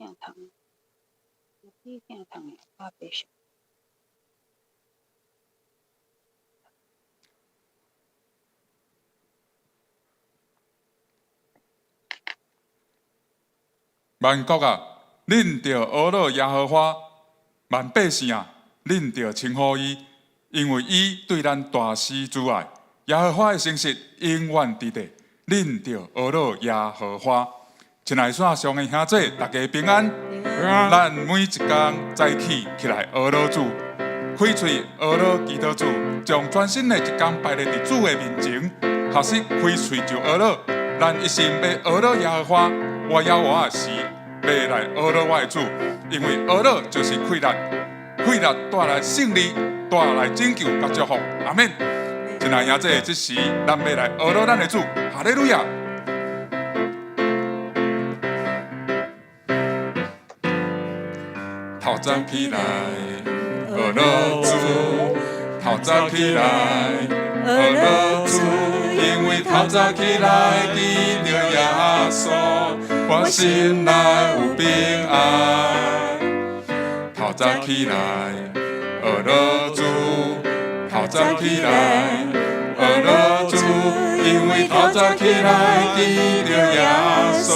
疼痛，身體疼痛的我袂想。萬國啊，恁著呵咾耶和華；萬百姓啊，恁著稱呼伊，因為伊對咱大施慈愛。耶和華的誠實永遠佇地，恁著呵咾耶和華。親愛線上的兄弟，大家平安。咱每一工早起起來呵咾主，開喙呵咾祈禱主，將全新的一工擺佇主的面前，學習開喙就呵咾。咱一心欲呵咾耶和華，我猶活的時，欲來呵咾我的主，因為呵咾就是氣力，氣力帶來勝利，帶來拯救佮祝福。阿們。親愛兄弟，這時咱欲來呵咾咱的主，哈利路亞。透早起來，呵咾主；透早起來，呵咾主。因為透早起來見著耶穌，我心內有平安。透早起來，呵咾主；透早起來，呵咾主。因為透早起來見著耶穌，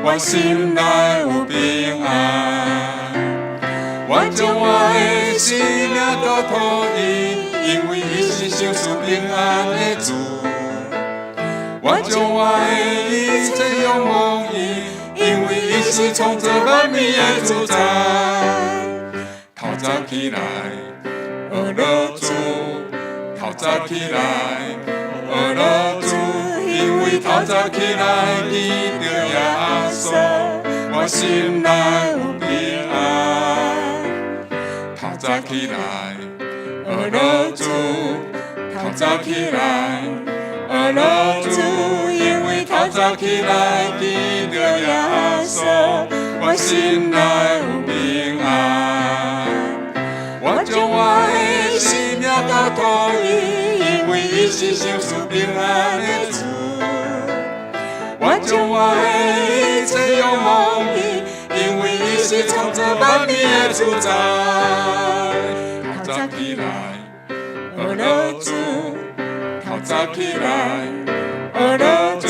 我心內有平安。我將我的生命交託伊，因為伊是賞賜平安的主。我將我的一切仰望伊，因為伊是創造萬物的主宰。透早起來，呵咾主；透早起來，呵咾主。因為透早起來見著耶穌，我心內有平安。透早起來，呵咾主；透早起來，呵咾主。因為透早起來見著耶穌，我心內有平安。我將我的生命交託伊，因為伊是賞賜平安的主。我將我的一切仰望伊，因為伊是創造萬物的主宰。透早起來，呵咾主；透早起來，呵咾主。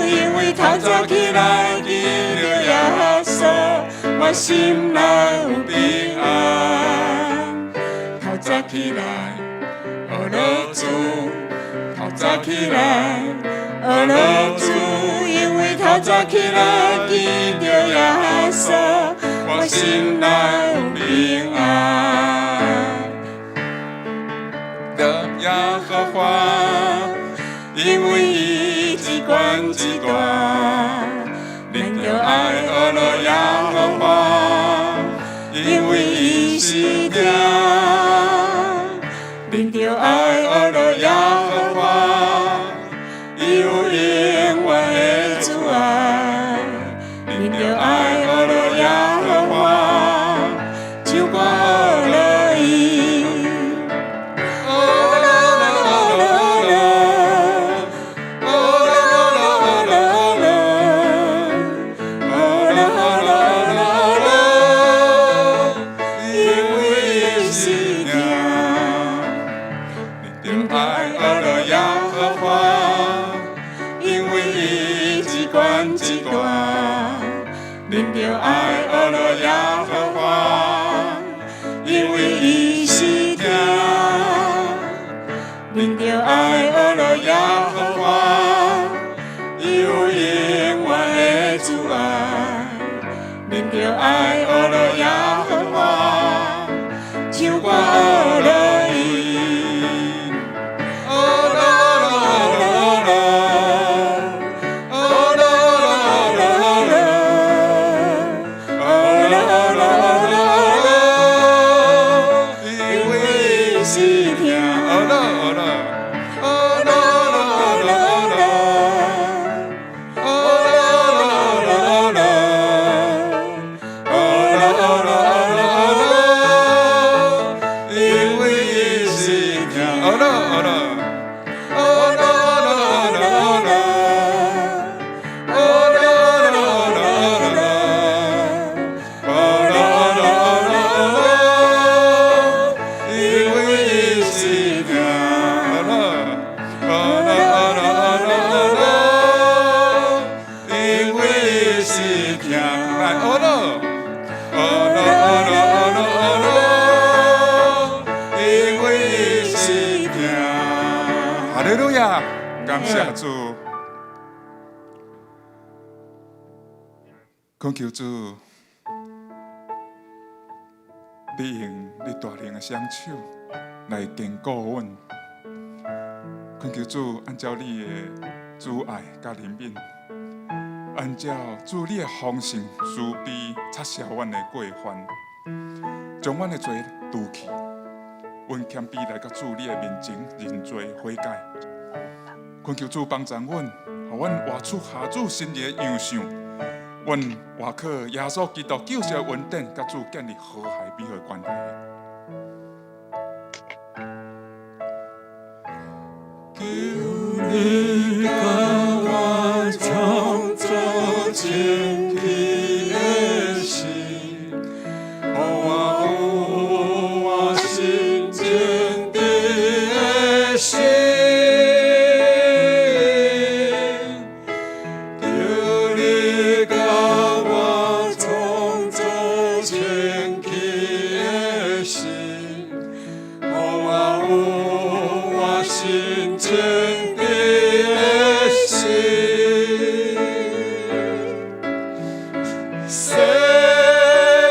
因為透早起來見著耶穌，我心內有平安。透早起來，呵咾主；透早起來，呵咾主。因為透早起來見著耶穌，我心內有平安。的耶和華，因為伊至懸至大，恁著愛呵咾耶和華，因為伊是疼，恁著愛呵咾耶和華，伊有永遠的慈愛，恁著愛呵咾耶和華，唱歌呵咾伊。呵咾呵咾呵咾呵咾呵咾呵咾呵咾，因為伊是疼，恁著愛呵咾耶和華，因為伊至懸至大，恁著愛呵咾耶和華，因為伊是疼，恁著愛呵咾耶和華，伊有永遠的慈愛，恁著愛呵咾耶和華，唱歌呵咾伊。呵咾呵咾呵咾呵咾呵咾呵咾呵咾，因為伊是疼。呵咾呵咾呵咾呵咾呵咾呵咾呵謝主，懇求主，你用你大能的雙手來堅固阮。懇求主，按照你的慈愛佮憐憫，按照主你的豐盛慈悲，擦消阮的過犯，將阮的罪除去。阮謙卑來到主你的面前認罪悔改，懇求主幫助阮，予阮活出合主心意的樣式，阮倚靠耶穌基督救贖的恩典，佮主建立和諧美好的關係。求你共我創造清氣的心，予我有活新淨的心。求你共我創造清氣的心，予我有活新淨的心。洗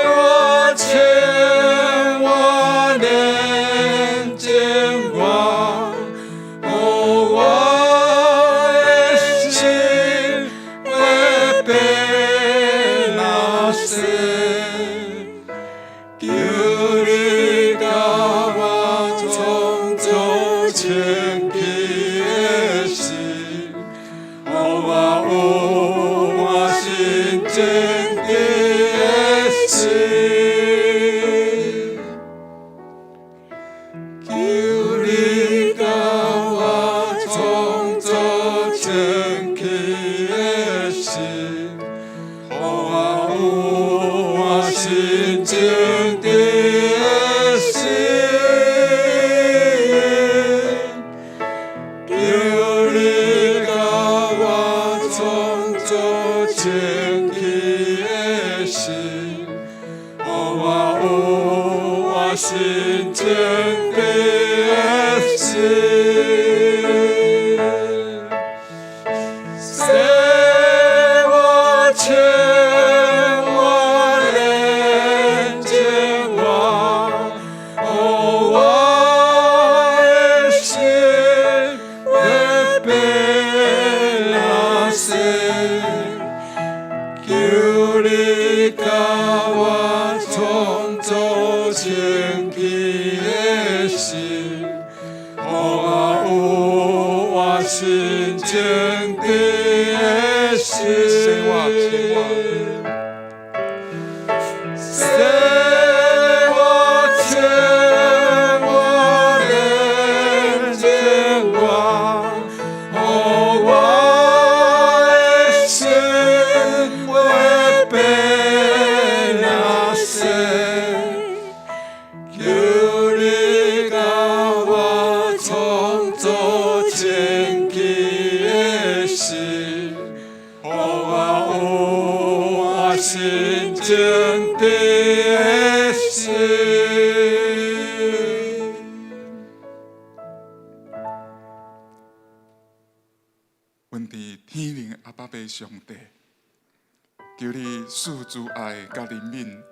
我清我煉淨我，予我的心袂變那洗。求你共我創造清氣的心，予我有活新淨的心。求你共我創造清氣的心，予我有活新淨的心。求你共我創造清氣的心，予我有活新淨的心。洗我清我煉淨我，予我的心袂變那洗。求你共我創造清氣的心，予我有活新淨的心。洗我清我，洗我清我煉淨我，予我的心袂變那洗。求你共我創造清氣的心，予我有活新淨的心。阮佇天靈阿爸父上帝，求你賜慈愛佮憐憫，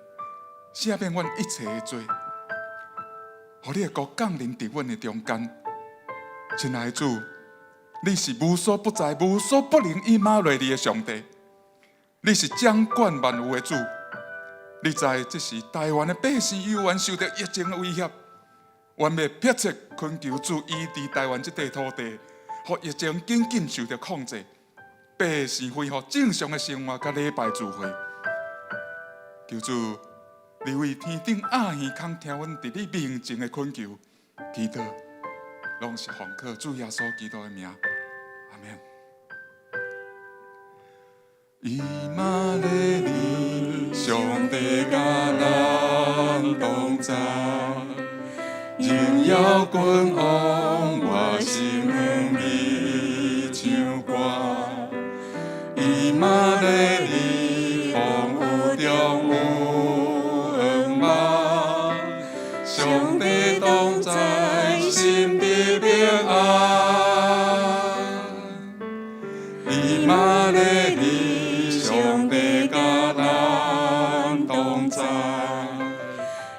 赦免阮一切的罪，予你的國降臨佇阮的中間。親愛的主，你是無所不在、無所不能、以馬內利的上帝，你是掌管萬有的主。你知這時台灣的百姓猶原受著疫情的威脅，阮欲迫切懇求主醫治台灣這塊土地，予疫情緊緊受著控制，百姓恢復正常的生活佮禮拜聚會。求主，你為天頂鴨耳孔聽阮佇你面前的懇求，祈禱，攏是奉靠主耶穌基督的名，阿們。以馬內利，上帝佮咱同在，榮耀君王，我心向你唱歌。以馬內利，風雨中有光芒，上帝同在，心得平安。馬內利，上帝佮咱同在，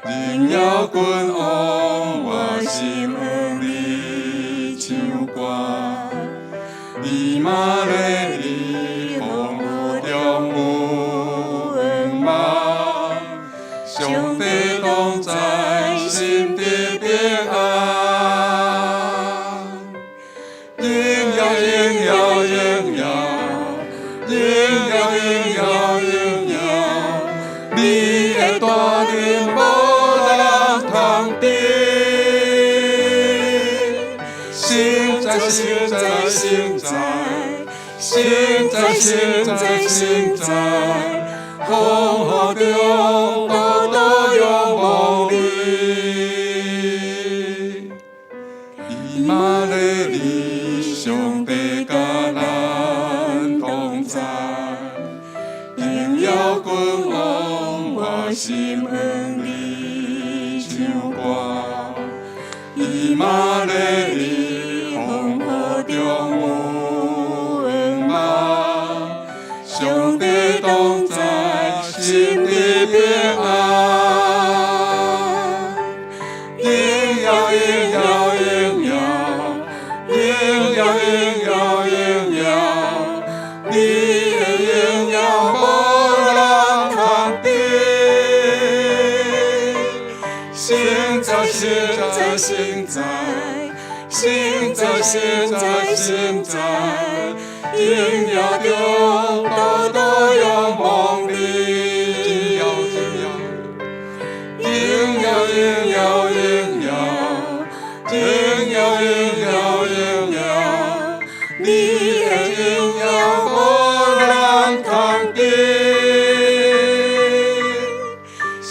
榮耀君王，我心向你唱歌。以馬內利，風雨中有望，上帝同在，心得平安。榮耀榮耀榮耀，榮耀榮耀榮耀，你的大能無人通比。實在實在實在，實在實在實在，風雨中獨獨仰望你。以馬內利，上帝佮咱同在，榮耀君王，我心向你唱歌。以馬內利，風雨中有望，上帝同在，心得平安。榮耀榮耀榮耀，榮耀榮耀榮耀，你的榮耀無人通比。實在實在實在，實在實在實在，榮耀中獨獨仰望你。榮耀榮耀榮耀榮耀榮耀榮耀榮耀，你的榮耀無人通比。實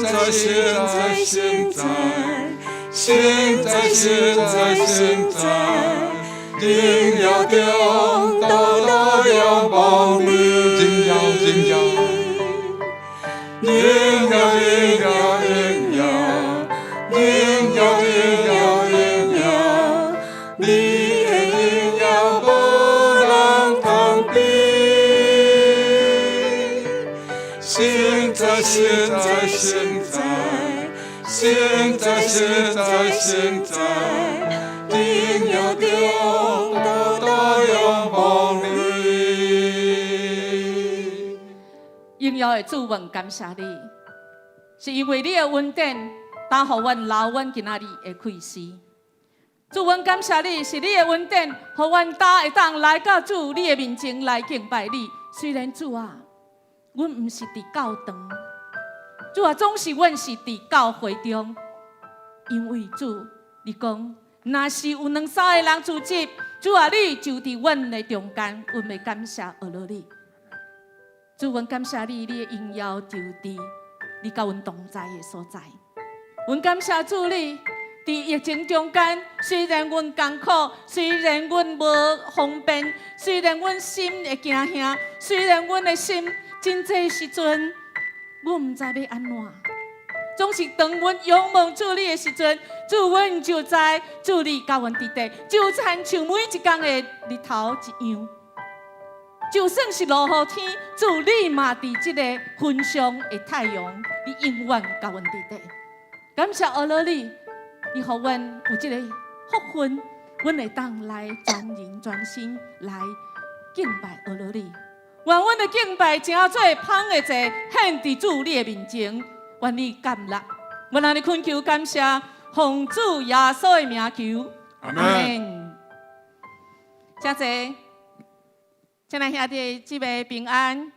在實在實在，實在實在實在，榮耀中獨獨仰望你。榮耀榮耀榮耀榮耀榮耀榮耀榮耀榮耀，你的榮耀無人通比。實在實在實在，實在實在實在，榮耀中獨獨仰望你。榮耀的主，阮感謝你，是因為你的恩典，打予阮留阮今仔日的氣息。主，阮感謝你，是你的恩典，予阮今會當來到主你的面前來敬拜你。雖然主啊，阮毋是佇教堂，主啊，總是阮是佇教會中，因為主，你講，若是有兩三个人聚集，主啊，你就佇阮的中間，阮欲感謝阿羅你。主，阮感謝你，你的榮耀就佇你佮阮同在的所在。阮感謝主你，佇疫情中間，雖然阮艱苦，雖然阮無方便，雖然阮心會驚嚇，雖然阮的心真濟時陣，阮毋知欲按怎。總是當阮仰望主你的時陣，主阮就知主你佮阮佇佇，就親像每一工的日頭一樣。就算是落雨天，主你嘛佇這個雲上的太陽，你永遠佮阮佇佇。感謝阿羅你，你予阮有這個福分，阮會當來全人全心來敬拜阿羅你。願阮的敬拜成做芳的祭，獻佇主你的面前，願你接納。阮按呢懇求感謝，奉主耶穌的名求，阿門。謝謝。親愛兄弟姊妹平安，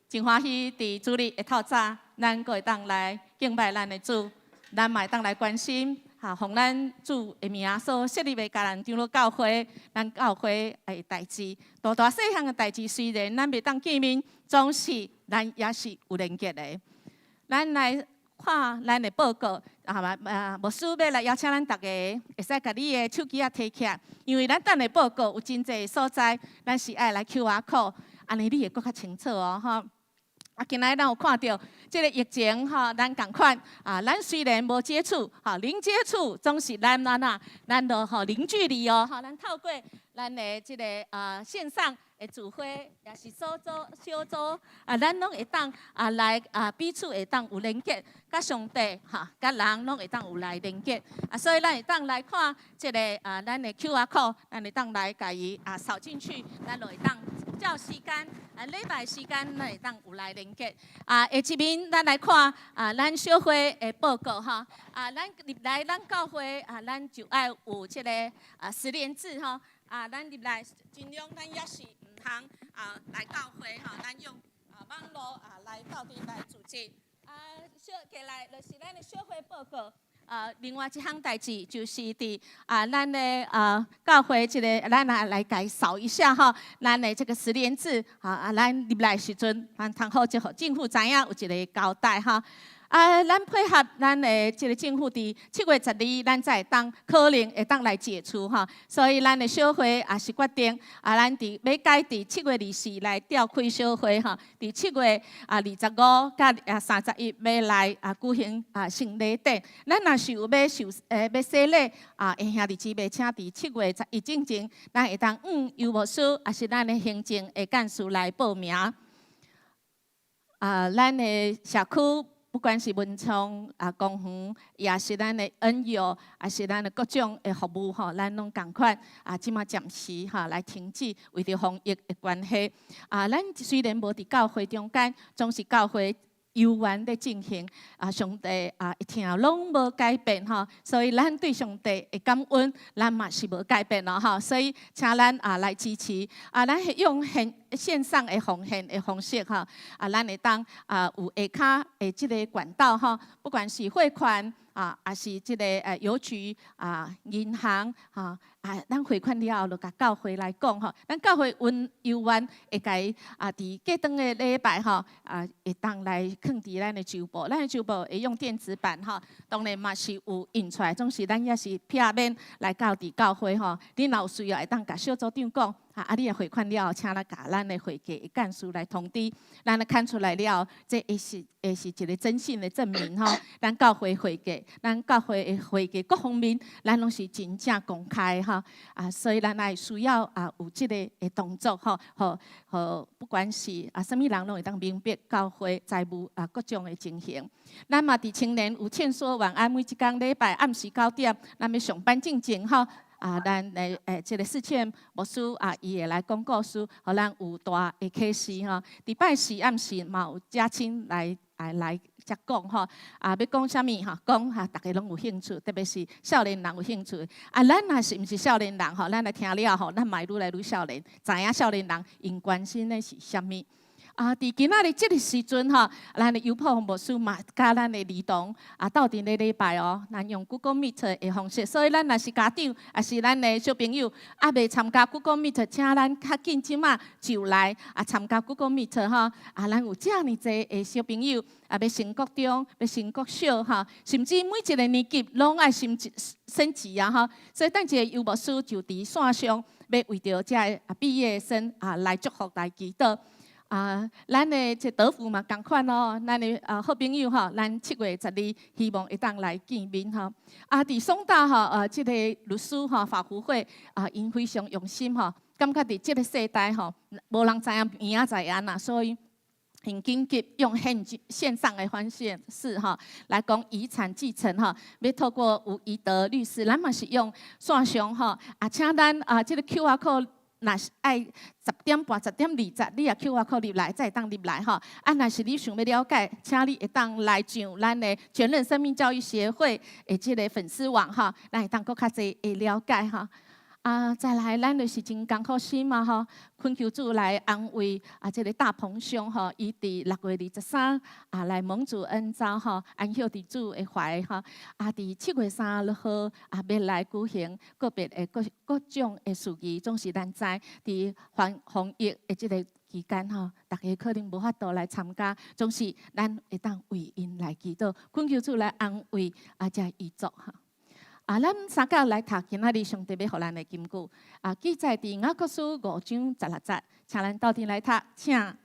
真歡喜佇主日的透早，咱閣會當來敬拜咱的主，咱嘛會當來關心，哈，奉咱主的名所設立的迦南長老教會，咱教會的代誌，大大細項的代誌，雖然咱袂當見面，總是咱也是有連結的。咱來看咱的報告，啊嘛啊，牧師欲來邀請咱逐家，會使共你的手機仔提起來，因為咱等下報告有真濟所在，咱是愛來 QR code，按呢你會閣較清楚哦，吼。啊，今仔日咱有看著這个疫情吼，咱仝款啊，咱雖然無接觸，吼零接觸，總是咱按怎，咱都吼零距離哦，吼咱透過咱的這个線上，的聚會，也是小組小組啊，咱攏會當啊來啊彼此會當有連結，佮上帝哈，佮人攏會當有來連結啊，所以咱會當來看這个啊，咱的 QR code，咱會當來共伊啊掃進去，咱就會當照時間啊禮拜時間，咱會當有來連結啊。下一面咱來看啊，咱小會的報告哈啊，咱入來咱教會啊，咱就愛有這个啊實聯制吼啊，咱入來盡量咱也是毋通啊來教會吼，咱用啊網路啊來鬥陣來組織啊。小過來就是咱的小會報告。啊，另外一項代誌就是佇啊，咱的啊教會這个，咱來來共掃一下吼，咱的這个實聯制啊啊，咱入來時陣，咱通好就予政府知影有一个交代吼。啊，咱配合咱的這个政府佇7月12，咱才會當可能會當來解除吼。所以咱的小會也是決定啊，咱佇欲改佇7月24來召開小會吼，佇7月啊25佮啊31欲來啊舉行啊聖禮典。咱若是有欲受欲洗禮啊，的兄弟姊妹，請佇7月11進前，咱會當向尤牧師，抑是咱的行政的幹事來報名。啊，咱的社區，不管是文創啊公園，也是咱的恩友，也是咱的各種的服務吼，咱攏仝款啊，這馬暫時吼來停止，為著防疫的關係。啊，咱雖然無佇教會中間，總是教會猶原咧進行啊，上帝啊一聽攏無改變吼，所以咱對上帝的感恩，咱嘛是無改變咯吼。所以請咱啊來支持啊，咱用線線上的奉獻的方式吼，啊，咱會當啊有下跤的這个管道吼，不管是匯款啊，抑是這个郵局啊、銀行哈啊，咱匯款了後，就共教會來講吼，咱教會阮猶原會共伊啊，佇過轉的禮拜吼啊，會當來囥佇咱的周報，咱的周報會用電子版吼，當然嘛是有印出來，總是咱也是避免來到佇教會吼，你若有需要會當共小組長講。啊！你若匯款了後，請咱共咱的會計的幹事來通知，咱看出來了後，這會是一个真信的證明吼。咱教會會計，咱教會的會計各方面，咱攏是真正公開吼。啊，所以咱愛需要啊有這个的動作吼，予予不管是啊啥物人攏會當明白教會財務啊各種的情形。咱嘛佇青年有勸說晚安，每一工禮拜暗時9點，咱欲上班進前吼。啊，咱的這个世倩牧師啊，伊會來講故事，予咱有大的啟示吼。佇拜四暗時嘛有嘉親來來來遮講吼。啊，欲講啥物吼？講哈，逐家攏有興趣，特別是少年人有興趣。啊，咱若是毋是少年人吼？咱來聽了吼，咱嘛會愈來愈少年，知影少年人𪜶關心的是啥物。啊，佇今仔日這个時陣吼，咱的尤破牧師嘛，佮咱的兒童啊鬥陣咧禮拜哦，咱用 Google Meet 的方式，所以咱若是家長，抑是咱的小朋友，猶未參加 Google Meet，請咱較緊這馬就來啊參加 Google Meet 吼。啊，咱有遮爾濟的小朋友啊，欲升國中，欲升國小吼，甚至每一个年級攏愛升級升級啊吼。所以等一下尤牧師就佇線上，欲為著這个啊畢業生啊來祝福來祈禱。啊，咱的這德福嘛仝款哦，咱的啊好朋友吼，咱7月12希望會當來見面吼。啊，佇松大吼，這个律師吼法扶會啊，𪜶非常用心吼，感覺佇這个世代吼，無人知影明仔載按怎，所以很緊急用線線上的方式吼來講遺產繼承吼，欲透過吳宜德律師，咱嘛是用線上吼，啊，請咱啊這个 QR code。若是愛10點半、10點20，你也 QR code 入來，才會當入來吼。啊，若是你想欲了解，請你會當來上咱的全人生命教育協會的這个粉絲網吼，咱會當閣較濟會了解吼。啊，再來，咱就是真艱苦心嘛吼，懇求主來安慰啊，這个大鵬兄吼，伊佇6月23啊來蒙主恩召吼，安息佇主的懷吼。啊，佇7月3號啊，欲來舉行個別的各各種的事宜，總是咱知佇防防疫的這个期間吼，逐家可能無法度來參加，總是咱會當為𪜶來祈禱，懇求主來安慰啊，這遺族吼。啊，咱三角來讀今仔日上帝欲予咱的金句啊，記載佇雅各書5章16節，請咱鬥陣來讀，請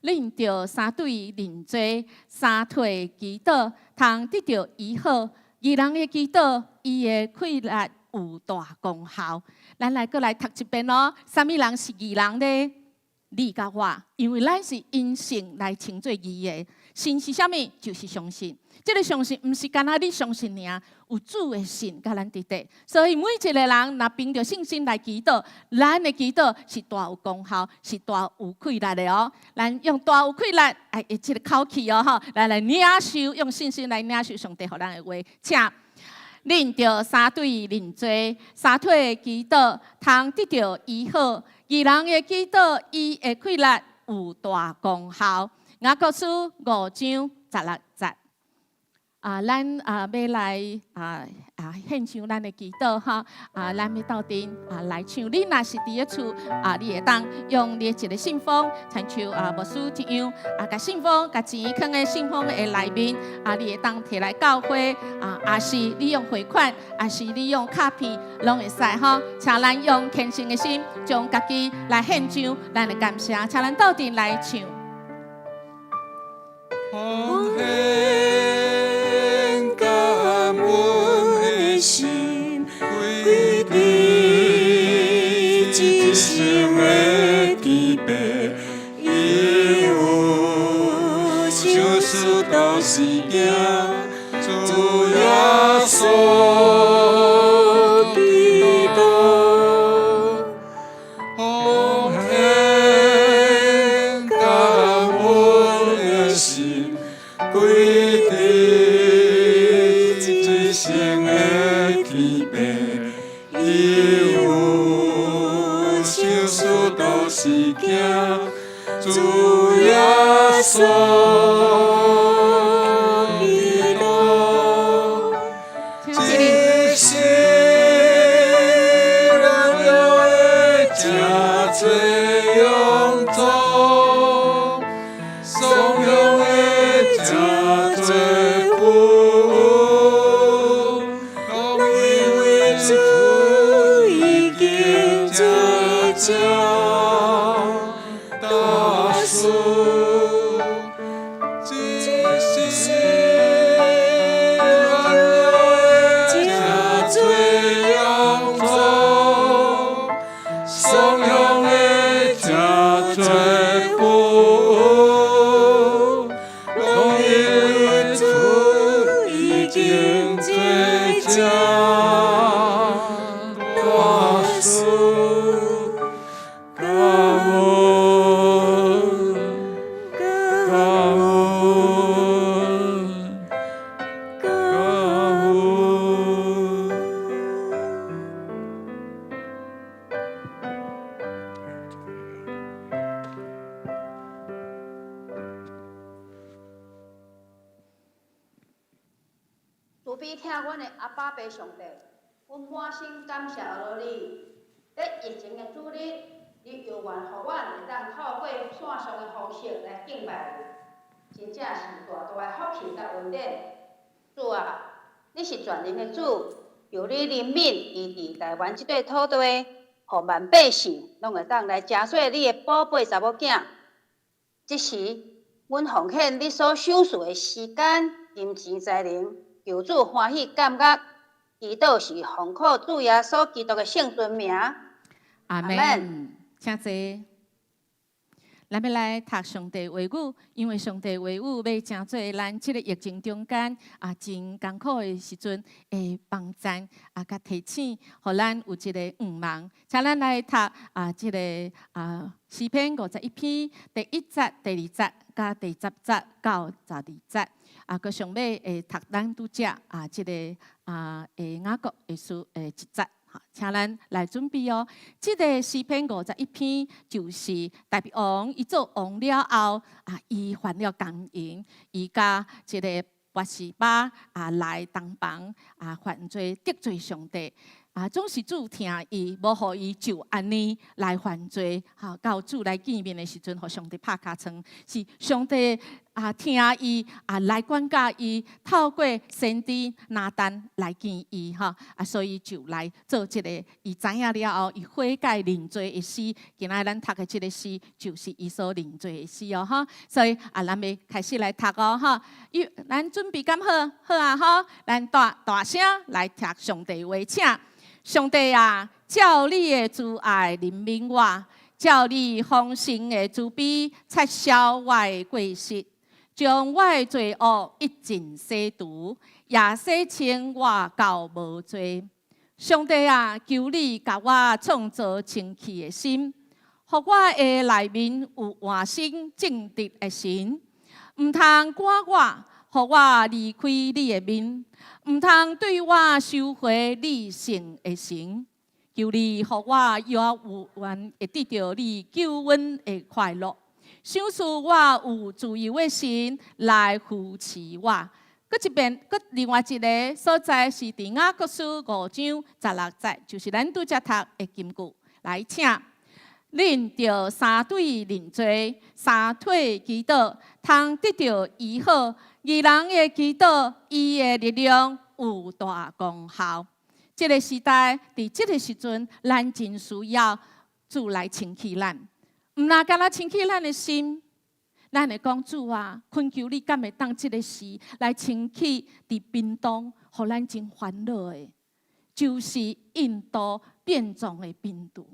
恁著三對認罪，三退祈禱，通得著醫好。義人的祈禱，伊的氣力有大功效。咱來閣來讀一遍哦。啥物人是義人呢？你佮我，因為咱是因信來稱做義的。信是啥物？就是相信。這个相信毋是干焦你相信爾，有主的信佮咱佇底。所以每一個人若憑著信心來祈禱，咱的祈禱是大有功效，是大有氣力的哦。咱用大有氣力，哎，這个口氣哦，吼，來領受，用信心來領受上帝予咱的話，請。恁著三對認罪，三腿祈禱，通得著醫好。義人的祈禱，伊的氣力有大功效。雅各書5章16節。啊，咱啊欲來獻上咱的祈禱哈啊，咱欲鬥陣啊來唱。你若是佇咧厝啊，你會當用你的一个信封，親像牧師一樣啊，共信封共錢囥佇信封的內面啊，你會當提來教會啊，抑是你用匯款，抑是你用卡片，攏會使吼。請咱用虔誠的心，將家己來獻上咱的感謝，請咱鬥陣來唱。奉獻感恩的心，歸佇至聖的天父，伊有賞賜都是行，主耶穌基督。奉獻感恩的心，歸佇至聖的天父，伊有賞賜都是行，主耶穌基督。請起立。一生軟弱的誠濟勇壯，頌揚的誠濟富，攏因為主已經做成大事。一生軟弱的誠濟勇壯，頌揚的誠濟富，攏因為主已經做成大事。感恩，感恩，感恩。慈悲疼阮的阿爸父上帝，阮滿心感謝阿羅你。佇疫情的主日，你猶原予阮會當透過線上的方式來敬拜你，真正是大大的福氣佮恩典。主啊，你是全能的主，求你憐憫醫治台灣這塊土地，予萬百姓攏會當來成做你的寶貝查某囝。這時，阮奉獻你所賞賜的時間、金錢、才能，求主歡喜感恩。祈禱是奉靠主耶穌基督的聖尊名。阿門。請坐。咱欲來讀上帝話語，因為上帝話語欲成做咱這个疫情中間啊真艱苦的時陣的幫贊啊，佮提醒，予咱有一个向望。請咱來讀啊，這个詩篇51篇第1節、第2節佮第10節到12節。啊，閣上尾會讀咱拄才啊，這个雅各的書的1節。請咱來準備哦。這个詩篇51篇就是大衛王，伊做王了後啊，伊犯了姦淫，伊佮這个拔示巴啊來同房啊犯罪得罪上帝啊，總是主疼伊，無予伊就按呢來犯罪。吼，到主來見面的時陣，予上帝拍尻川，是上帝啊疼伊啊來管教伊，透過先知拿單來見伊吼啊，所以就來做這个。伊知影了後，伊悔改認罪的詩。今仔咱讀的這个詩，就是伊所認罪的詩哦，吼。所以啊，咱欲開始來讀哦，吼。咱準備敢好？好啊，吼。咱大大聲來讀上帝話，請上帝啊，照你的慈愛憐憫我，照你豐盛的慈悲，擦消我的過失，將我的罪惡一盡洗除，也洗清我到無罪。上帝啊，求你共我創造清氣的心，予我的內面有換新正直的神。毋通趕我，予我離開你的面；毋通對我收回你聖的神。求你予我永遠會得著你救恩的快樂，賞賜我有自由的心來扶持我。閣一遍，閣另外一个所在是佇雅各書5章16節，就是咱拄才讀的金句。來，請恁著三對認罪，三退祈禱，通得著醫好。義人的祈禱，伊的力量有大功效。這个時代，佇這个時陣，咱真需要主來清氣咱，毋若干焦清氣咱的心，咱會講主啊，懇求你敢會當這个時來清氣佇屏東，予咱真煩惱的，就是印度變種的病毒。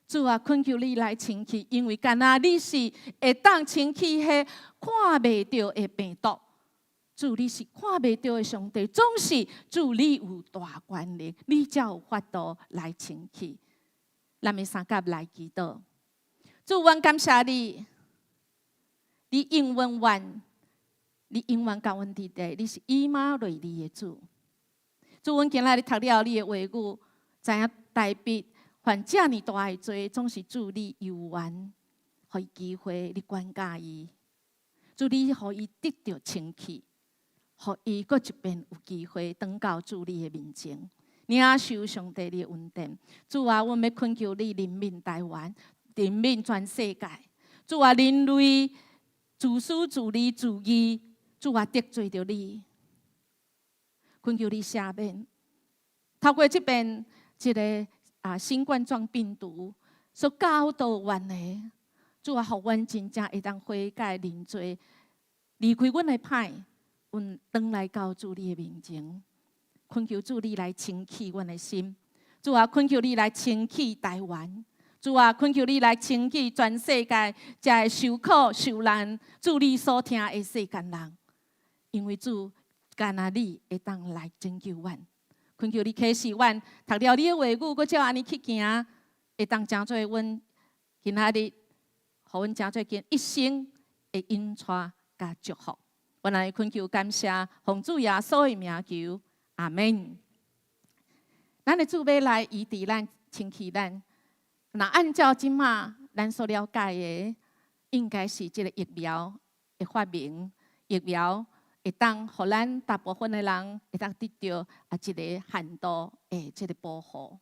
主啊，懇求你來清氣，因為干焦你是會當清氣彼看袂著的病毒。主，你是看袂著的上帝，總是主你有大權力，你才有法度來清氣。咱們相佮來祈禱，主，阮感謝你，你永遠遠，你永遠佮阮佇咧，你是以馬內利的主。主，阮今仔日讀了你的話語，知影大衛犯遮爾大的罪，總是主你猶原，予伊機會，你管教伊，主你予伊得著清氣。予伊閣一遍有機會轉到主你的面前，領受上帝你的恩典。主啊，阮欲懇求你憐憫台灣，憐憫全世界。主啊，人類自私自利自義，主啊得罪著你，懇求你赦免。透過這遍這个新冠狀病毒所教導阮的，主啊，予阮真正會當悔改認罪，離開阮的歹。阮轉來到主你的面前，懇求主你來清氣阮的心。主啊，懇求你來清氣台灣。主啊，懇求你來清氣全世界，這个受苦受難、主你所疼的世間人。因為主，干焦你會當來拯救阮。懇求你啟示阮，讀了你的話語，閣照按呢去行，會當成做阮今仔日，予阮成做今一生的引帶佮祝福。阮來懇求感謝，奉主耶穌的名求，阿門。咱的主欲來醫治咱、清氣咱。若按照這馬咱所了解的，應該是這个疫苗的發明，疫苗會當予咱大部分的人會當得著一个限度的這个保護。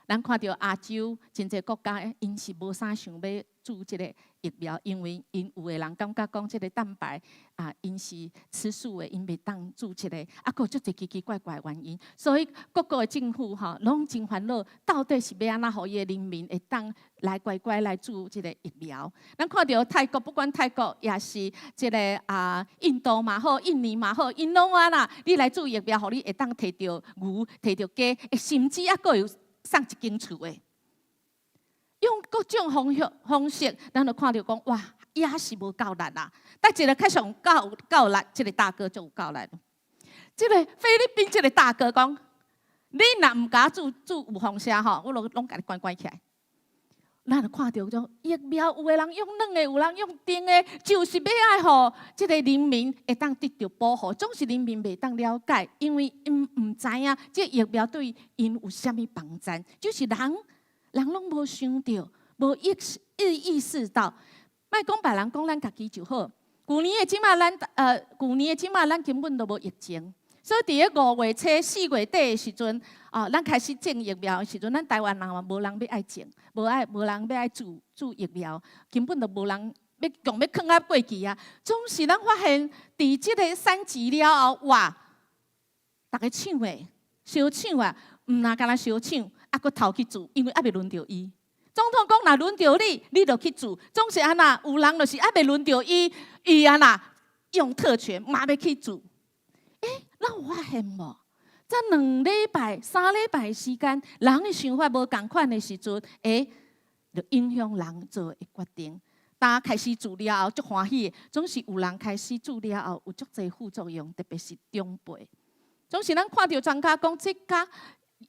咱看著亞洲真濟國家，𪜶是無啥想欲注這个疫苗，因為𪜶有的人感覺講這个蛋白啊，𪜶是吃素的，𪜶袂當注這個，啊，閣有足濟奇奇怪怪的原因，所以各國的政府吼攏真煩惱，到底是欲按怎予伊的人民會當來乖乖來注這个疫苗？咱看著泰國，不管泰國抑是這个印度嘛好，印尼嘛好，𪜶攏按怎，你來注疫苗，予你會當提著牛、提著雞，甚至猶閣有送一間厝的，用各種方式，咱就看著講哇，也是無夠力啦。但一个較上夠力，這个大哥就有夠力。這个菲律賓這个大哥講，你若毋共注預防射吼，我攏共你關起來。咱就看著種疫苗，有的人用軟的，有人用釘的，就是欲愛予這个人民會當得著保護。總是人民袂當了解，因為𪜶毋知影這疫苗對𪜶有啥物幫助，就是人人攏無想著，無意識到。莫講別人，講咱家己就好。舊年的這馬咱根本都無疫情。所以佇咧5月初、4月底的時陣，哦，咱開始種疫苗的時陣，咱台灣人嘛無人欲愛種，無人欲愛注疫苗，根本就無人欲強欲囥啊過去啊。總是咱發現，佇這个三級了後，哇，逐家搶的，相搶啊，毋若干焦相搶，啊，閣頭去注，因為猶未輪著伊。總統講，若輪著你，你就去注。總是按怎，有人就是猶未輪著伊，伊按怎用特權嘛欲去注。欸，咱有發現無？這2禮拜、3禮拜時間，人的想法無仝款的時陣，欸，就影響人做的決定。當開始注了後，足歡喜的，總是有人開始注了後有足濟副作用，特別是長輩。總是咱看著專家講，這佮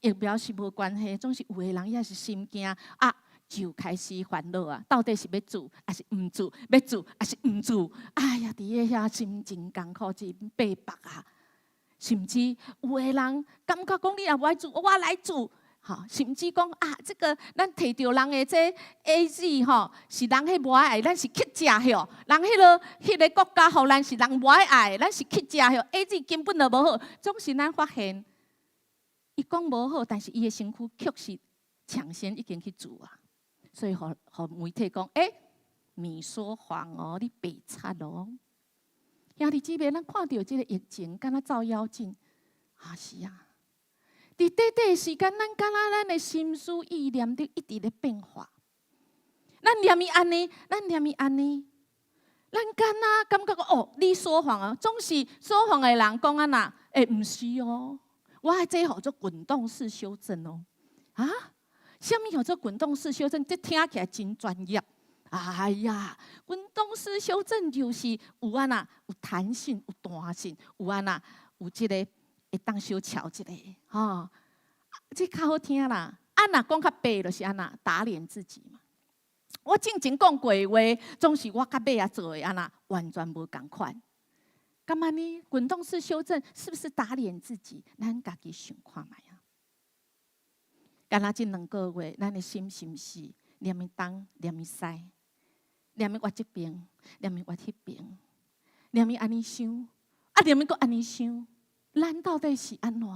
疫苗是無關係，總是有的人也是心驚啊，就開始煩惱啊，到底是欲注抑是毋注？欲注抑是毋注？哎呀，佇咧遐心情艱苦，真逼迫啊！甚至有的人感覺講你若無愛注，我來注。吼，甚至講啊，這個咱提著人的這 AZ 吼，是人彼無愛愛，咱是乞食吼。人彼個國家予咱是人無愛愛，咱是乞食吼。AZ 根本就無好，總是咱發現，伊講無好，但是伊的身軀確實搶先已經去注啊。所以，予媒體講，欸，你說謊哦，你白賊哦。兄弟姊妹，咱看著這個疫情，敢若照妖鏡，啊是啊。佇短短的時間，咱敢若咱的心思意念佇一直咧變化。咱念伊按呢，咱念伊按呢，咱敢若感覺講哦，你說謊啊，總是說謊的人講按怎？欸，毋是哦，我這號做滾動式修正哦。啊？啥物叫做滾動式修正？這聽起來真專業。哎呀，滾動式修正就是有按怎，有彈性，有彈性，有按怎，有這個。會當小喬一下，吼，這較好聽啦。啊，若講較白，就是按怎打臉自己嘛。我進前講過的話，總是我較尾仔做的按怎完全無仝款。敢按呢？滾動式修正是不是打臉自己？咱家己想看覓啊。敢若這兩個月，咱的心是毋是念伊東，念伊西，念伊我這邊，念伊我彼邊，念伊按呢想，啊，念伊閣按呢想。咱到底是按怎？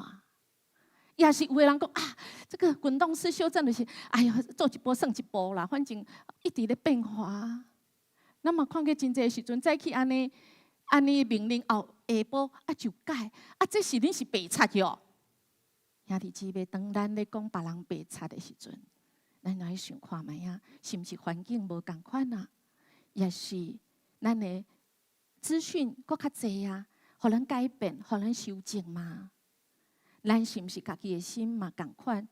也是有的人講啊，這個滾動式修正就是，哎呀，做一步算一步啦，反正一直咧變化。咱嘛看過真濟時陣，早起按呢按呢命令後下晡啊就改，啊這是恁是白賊喲。兄弟姊妹，當咱咧講別人白賊的時陣，咱來想看覓啊，是毋是環境無仝款啊？抑是咱的資訊閣較濟啊？予咱改變，予咱修正嘛？咱是毋是家己的心嘛仝款？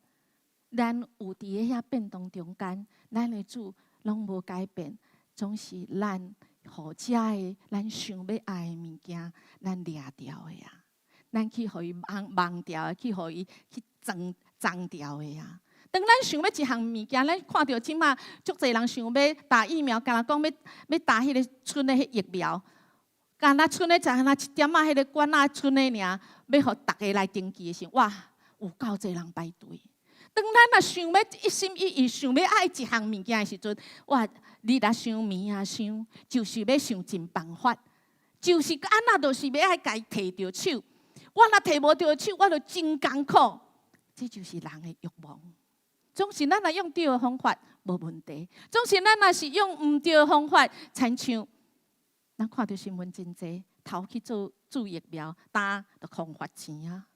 咱有佇咧遐變動中間，咱的主攏無改變，總是咱予遮的咱想欲愛的物件，咱掠著的啊！咱去予伊忘忘掉的，去予伊去裝髒掉的啊！當咱想欲一項物件，咱看著這馬足濟人想欲打疫苗，敢若講欲打彼個賰的彼疫苗。敢若賰的就若一點仔，彼個管仔賰的爾，欲予逐个來登記的時，哇，有夠濟人排隊。當咱若想欲一心一意想欲愛一項物件的時陣，哇，日啊想，暝啊想，就是欲想盡辦法，就是按怎就是欲愛共伊提著手。我若提無著手，我就真艱苦。這就是人的欲望。總是咱若用對的方法，無問題；總是咱若是用毋對的方法，親像咱看著新聞真濟，頭去做注疫苗，焦就空罰錢啊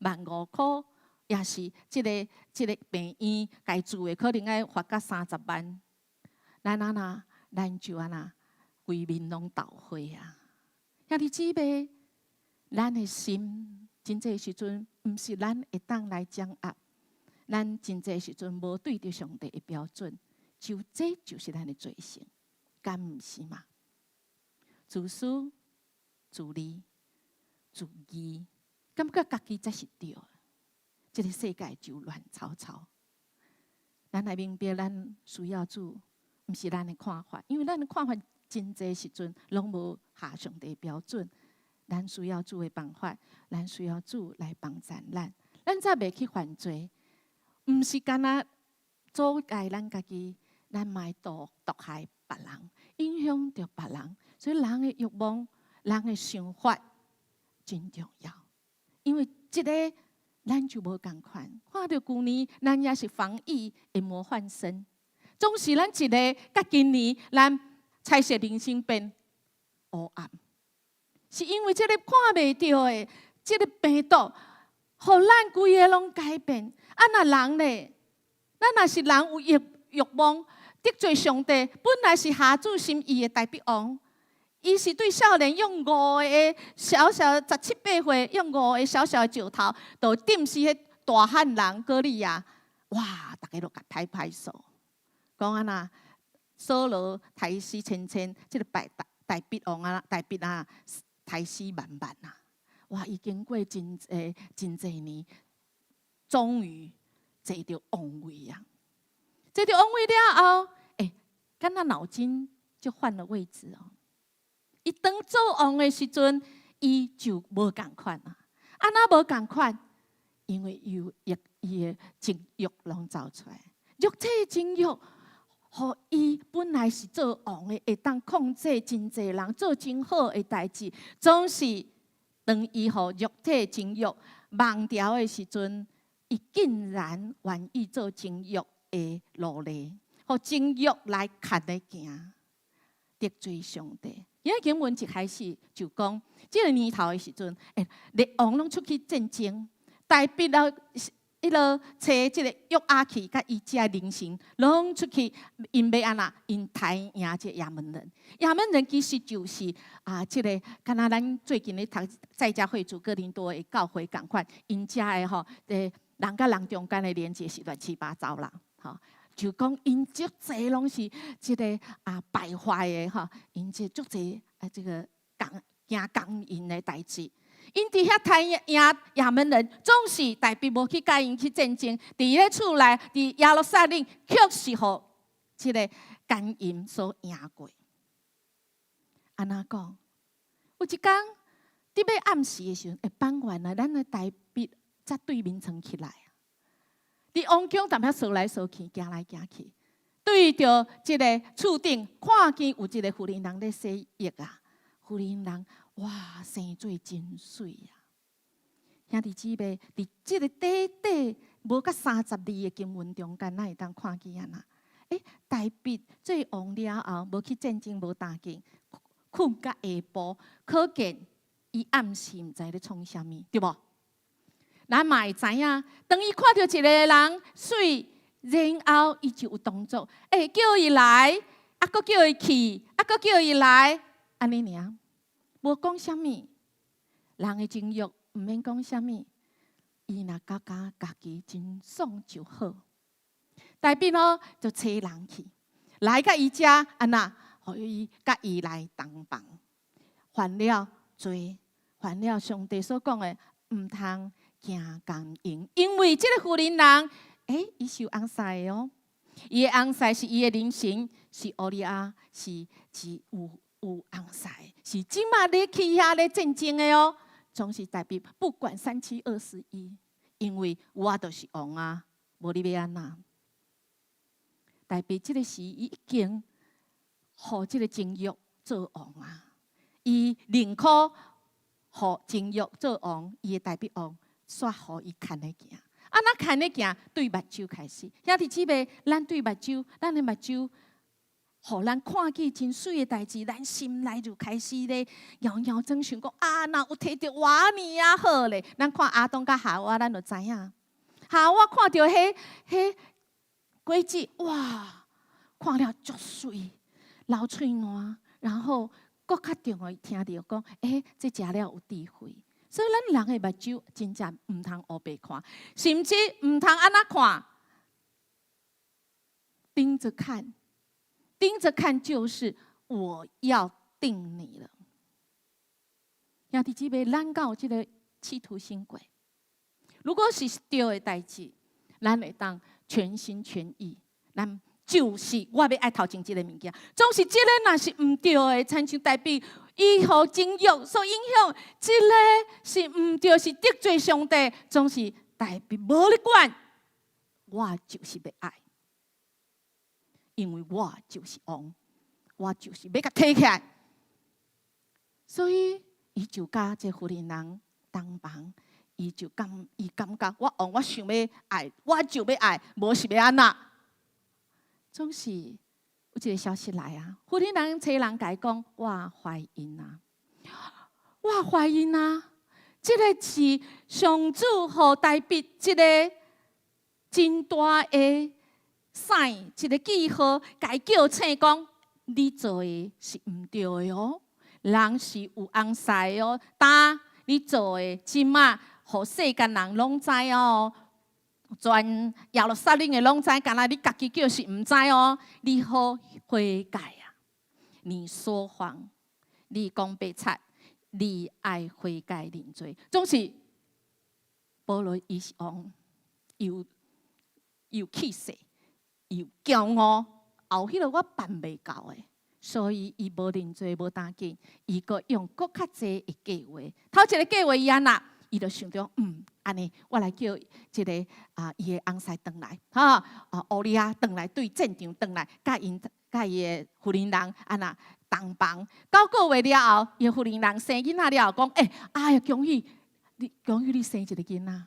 ，15,000箍，也是這個病院共注的，可能愛罰甲30萬。咱按怎，咱就按怎，規面攏豆花啊！兄弟姊妹，咱的心真濟時陣，毋是咱會當來掌握。咱真濟時陣無對著上帝的標準，就這就是咱的罪性，敢毋是嘛？自私、自利、自義，感覺家己才是對的，這個世界就亂糟糟。咱來明白，咱需要主，毋是咱的看法，因為咱的看法真濟時陣攏無合上帝標準。咱需要主的辦法，咱需要主來幫助咱，咱才袂去犯罪。毋是干焦阻礙咱家己，咱嘛會毒害別人，影響著別人。所以人的欲望、人的想法真重要。因為這個咱就無仝款。看著舊年，咱也是防疫的模範生。總是咱一个，佮今年咱彩色人生變烏暗，是因為這个看袂著的這个病毒，予咱規个攏改變。啊，若人咧，咱若是人有欲望得罪上帝，本來是合主心意的大衛王，伊是對少年用五個小小17、8歲，用五個小小的石頭，就釘死彼大漢人歌利亞。哇！逐家攏共拍拍手，講按怎，掃羅刣死千千，這个大衛王啊，大衛啊，刣死萬萬啊！哇！伊經過真濟真濟年，終於坐著王位啊！坐著王位了後，欸，敢若腦筋就換了位置哦。伊當做王的時陣，伊就無仝款啊！按怎無仝款？因為有伊伊的情慾攏走出來，肉體的情慾，予伊本來是做王的，會當控制真濟人，做真好的代誌，總是當伊予肉體情慾忘掉的時陣，伊竟然願意做情慾的奴隸，予情慾來牽咧行，得罪上帝。因為經文一開始就講，這個年頭的時陣，欸，列王攏出去戰爭，大衛了，彼落揣這個約押去，佮伊遮人臣攏出去，𪜶欲按怎？𪜶刣贏這亞捫人。亞捫人其實就是啊，這个敢若咱最近咧讀在家會主哥林多的教會仝款，𪜶遮的吼，人佮人中間的連結是亂七八糟啦，吼。就講𪜶足濟攏是這个啊敗壞的吼，𪜶這足濟啊這个姦行姦淫的代誌。𪜶佇遐刣贏亞捫人，總是大衛無去佮𪜶去戰爭，佇咧厝內，佇耶路撒冷，卻是予這个姦淫所贏過。按怎講？有一工，佇欲暗時的時陣，會放完啊，咱的大衛才對眠床起來。佇王宮踮遐踅來踅去，行來行去，對著這个厝頂看見有一个婦人人咧洗浴啊，婦人人哇，生做真媠啊！兄弟姊妹，佇這个短短無甲30字的經文中間，咱會當看見按怎？欸，大衛做王了後，無去戰爭，無打仗，睏甲下晡，可見伊暗時毋知咧創啥物，對無？咱嘛會知影，當伊看著一个人媠，然後伊就有動作，欸，叫伊來，啊，閣叫伊去，啊，閣叫伊來，按呢爾，無講啥物。人的情慾毋免講啥物，伊若感覺家己真爽就好。大衛咯，就揣人去，來佮伊遮，按怎，予伊佮伊來同房，犯了罪，犯了上帝所講的，毋通行姦淫，因為這个婦人人，欸，伊是有翁婿的哦，伊的翁婿是伊的人生，是烏利亞，是有翁婿，是這馬咧去遐咧戰爭的哦，總是大衛不管三七二十一，因為我就是王啊，無你欲按怎？大衛這个時伊已經予這个情慾做王啊，伊寧可予情慾做王，伊的大衛王。煞予伊牽咧行，按怎牽咧行，對目睭開始。兄弟姊妹，咱對目睭，咱的目睭，予咱看見真媠的代誌，咱心內就開始咧搖搖轉想講啊，若有提著我爾仔好咧。咱看亞當佮夏娃，咱就知影。夏娃看著彼果子，哇，看了足媠，流喙瀾，然後閣較重要，聽著講，欸，這食了有智慧。所以咱人的目睭真正毋通烏白看，甚至毋通按怎看，盯着看，盯着看就是我要定你了。兄弟姊妹，咱敢有這个企圖心過？如果是對的代誌，咱會當全心全意，咱就是我欲愛頭前這个物件。總是這个若是毋對的，親像大衛伊予情慾所影響，這个是毋對，是得罪上帝，總是大衛無咧管，我就是欲愛，因為我就是王，我就是欲共提起來，所以伊就佮這婦人人同房，伊感覺我王，我想欲愛，我就欲愛，無是欲按怎？總是有一个消息來啊，婦人人揣人共伊講，我懷孕啊，我懷孕啊！這个是上主予大衛一个真大的 sign，一个記號，共伊叫醒講，你做的是毋對的哦，人是有翁婿的哦，但你做的這馬，予世間人攏知哦。全耶路撒冷的攏知，敢若你家己叫是毋知哦。你好悔改啊！你說謊，你講白賊，你愛悔改認罪。總是保羅伊是王，又有氣勢，又驕傲，後彼个我辦袂到的，所以伊無認罪，無當緊，伊閣用閣較濟的計劃。頭一个計劃伊按怎？伊就想著，按呢，我來叫這个啊，伊的翁婿轉來，吼，啊，烏利亞轉來對戰場轉來，佮𪜶佮伊的婦人人按怎同房。9個月了後，伊的婦人人生囡仔了後，講，欸，哎呀，恭喜你，恭喜你生一个囡仔。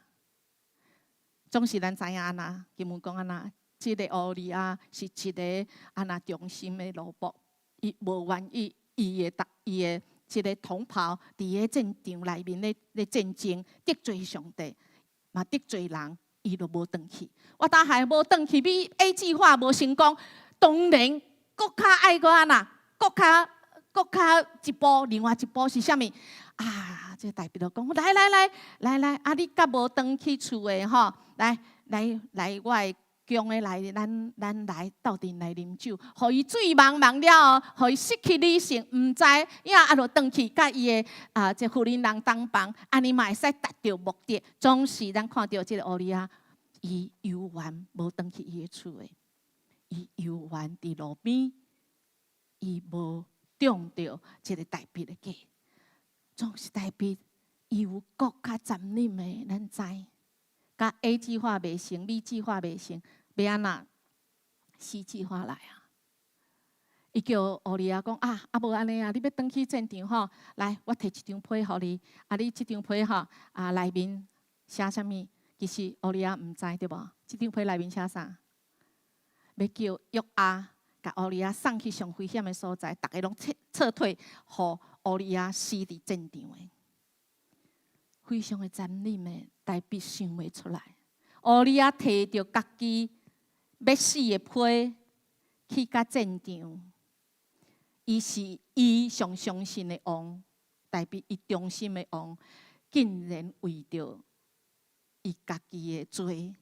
總是咱知影按怎，經文講按怎，這個烏利亞是一个按怎忠心的奴僕，伊無願意伊的這个同袍佇个戰場內面咧戰爭得罪上帝，嘛得罪人，伊就無轉去。我當還無轉去，比 A 計劃無成功，當然閣較愛閣按怎，閣較一步，另外一步是啥物？啊，這大衛就講，來來來來來，啊你閣無轉去厝的吼，來來來，我的宮的來，咱來鬥陣來啉酒，予伊醉茫茫了後，予伊失去理性，毋知影啊，就轉去佮伊的啊，這婦人人同房，按呢嘛會使達到目的。總是咱看著這个烏利亞，伊猶原無轉去伊的厝的，伊猶原佇路邊，伊無中著這个大衛的計，總是大衛伊有閣較殘忍的，咱知。佮 A 計劃袂成，B 計劃袂成，欲按怎？C 計劃來啊！伊叫烏利亞講啊，啊無按呢啊，你欲轉去戰場吼，來，我提一張批予你，啊，你這張批吼啊內面寫啥物？其實烏利亞毋知對無？這張批內面寫啥？欲叫約押共烏利亞送去上危險的所在，逐个攏撤退，予烏利亞死佇戰場的。非常的殘忍的，大衛想袂出來。烏利亞提著家己欲死的批去共戰場，伊是伊上相信的王，大衛伊忠心的王，竟然為著伊家己的罪，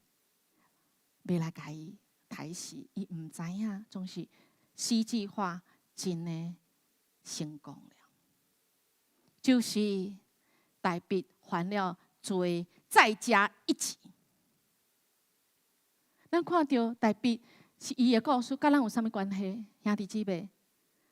欲來共伊刣死，伊毋知影，總是 C 計劃真的成功了，就是大衛犯了罪，再加一級。咱看著大衛是伊的故事，佮咱有啥物關係？兄弟姊妹，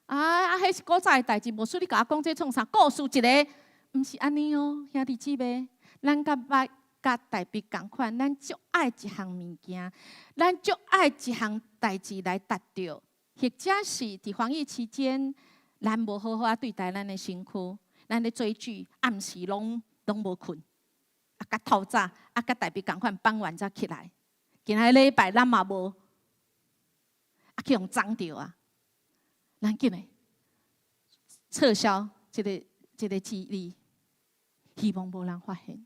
啊啊，彼是古早的代誌，無需你共我講這創啥？故事一个，毋是按呢哦，兄弟姊妹，咱佮捌佮大衛仝款，咱足愛一項物件，咱足愛一項代誌來達著，或者是佇防疫期間，咱無好好仔對待咱的身軀，咱咧追劇，暗時攏無睏，啊，較透早，啊，佮大衛仝款放完才起來。今仔禮拜咱嘛無，啊，去予髒著啊！咱緊來撤銷這个紀律，希望無人發現。